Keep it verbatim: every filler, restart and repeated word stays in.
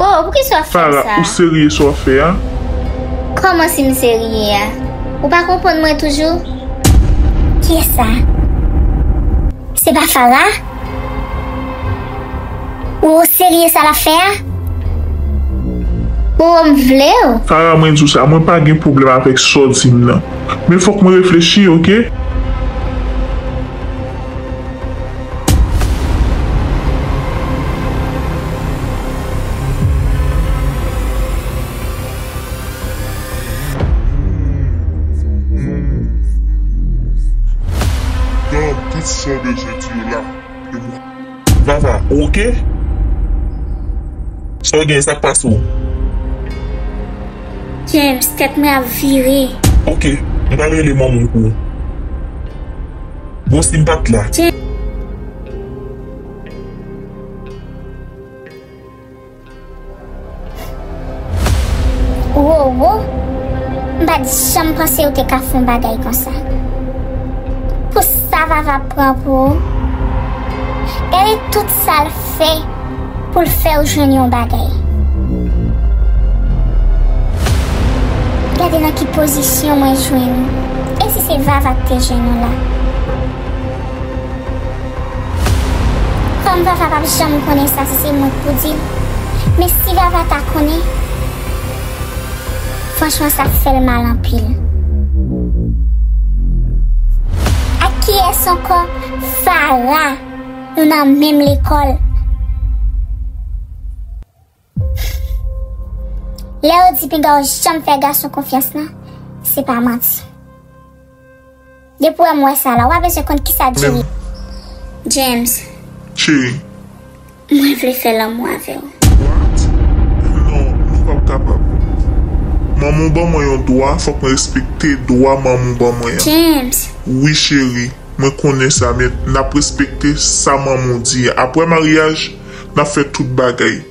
Oh, poukisa w ap fè m sa? Farah, ou serye sa w ap fè a? Kòman si m serye a? Ou pa konprann mwen toujou? Kiyès sa? Se pa Farah? Ou serye sa l ap fè a? Ou m vle w? Farah, mwen di w sa, mwen pa gen pwoblèm avèk sa w di m nan. Men fòk mwen reflechi, oke? Gad tout sa w bezwen di yo la. Vava, ou oke? Sa w gen, sa k pase w? James, tèt mwen ap vire. Oke, m pral rele manman w pou ou. Bon, si m pa t la. James. Wowo, m pa t janm panse w te ka fè yon bagay konsa. Pou sa Vava pran pou ou, gade tout sa l fè pou l fè w jwenn yon bagay. Gade nan ki pozisyon mwen jwenn ou. E si se Vava k te jwenn ou la? Kòm Vava p ap janm konnen sa si se mwen k pou di l. Men si Vava ta konnen, franchman, sa ap fè l mal anpil. Ak kiyès ankò? Farah. Nou nan menm lekòl. Lè yo di pinga w janm fè gason konfyans lan, se pa manti. Depi w wè m wè sa la, w pa bezwen konn kisa diri. James. Cheri. Mwen vle fè lanmou avè w. What? Non, nou p ap kapab. Manman w ban mwen yon dwa, fòk mwen respekte dwa manman w ban mwen an. James. Wi, cheri, mwen konnen sa, men n ap respekte sa manman w di a. Apre maryaj, n ap fè tout bagay.